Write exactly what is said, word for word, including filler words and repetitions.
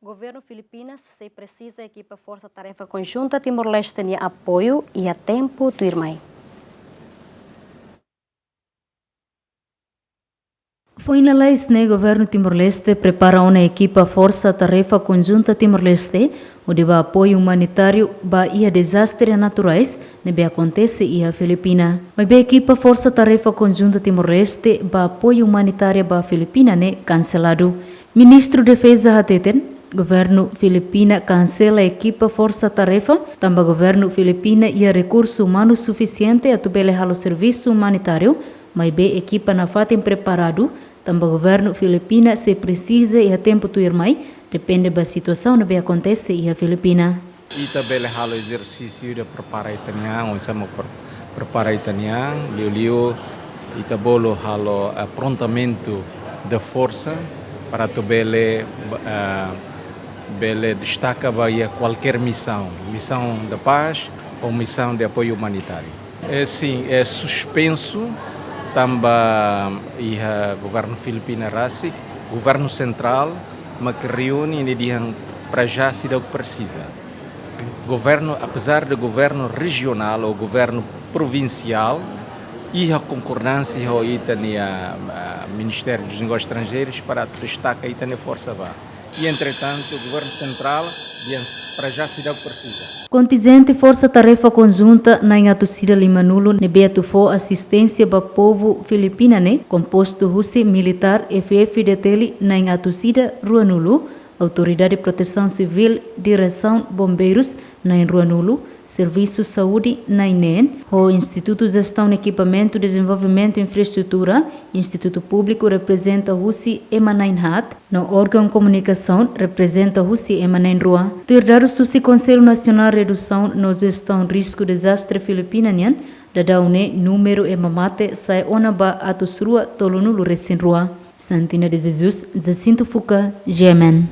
Governu Filipinas sei presiza ekipa Forsa Tarefa Konjunta Timor-Leste nia apoiu iha tempu tuirmai. Foin lalais ne'e, Governu Timor-Leste prepara ona ekipa Forsa Tarefa Konjunta Timor-Leste hodi bá apoiu umanitáriu ba iha dezastre naturais ne'ebé akontese iha Filipina. Maibé ekipa Forsa Tarefa Konjunta Timor-Leste ba apoiu umanitária ba Filipina ne'e kanseladu. Ministru Defeza hateten, Governu Filipina kansela ekipa Forsa Tarefa, tanba Governu Filipina iha rekursu umanu sufisiente atu bele halo servisu umanitáriu, maibé ekipa nafatin preparadu, tanba Governu Filipina sei presiza iha tempu tuirmai, depende ba situasaun ne'ebé akontese iha Filipina. Ita bele halo ezersísiu ida prepara ita-nian, oinsá mak pre-, prepara ita-nian, liuliu ita bolu halo aprontamentu da forsa para atu bele, eh, bele destaka ba iha kualkér misaun, misaun da pás ou misaun de apoiu umanitáriu. É, sim, é suspensu tanba iha Governu Filipina rasik, Governu Sentrál mak reúne, nia dehan para já seidauk presiza. Governu, apezar de governu rejionál ou governu provinsiál, iha konkordánsia ho ita-nia, ah, Ministériu dos Negósius Estranjeirus para destaka ita-nia forsa bá. I, entretantu, Governu Sentrál dehan para já seidauk presiza. Kontinjente Forsa Tarefa Konjunta na'in atus ida limanulu ne'ebé atu fó asisténsia ba povu Filipina ne'e kompostu husi militár F F D T L na'in atus ida ruanulu, Autoridade Protesaun Sivíl, Diresaun Bombeirus na'in ruanulu, Servisu Saúde na'in neen, ho Institutu Jestaun Ekipamentu Dezenvolvimentu Infraestrutura, Institutu Públiku reprezenta husi ema na'in haat, no órgaun komunikasaun reprezenta husi ema na'in rua. Tuir dadus husi Konsellu Nasionál Redusaun no Jestaun Risku Dezastre Filipina nian, daudaun ne'e númeru ema mate sa'e ona ba atus rua tolunulu resin rua. Santina de Jesus, Jacinto Fuca, G M N.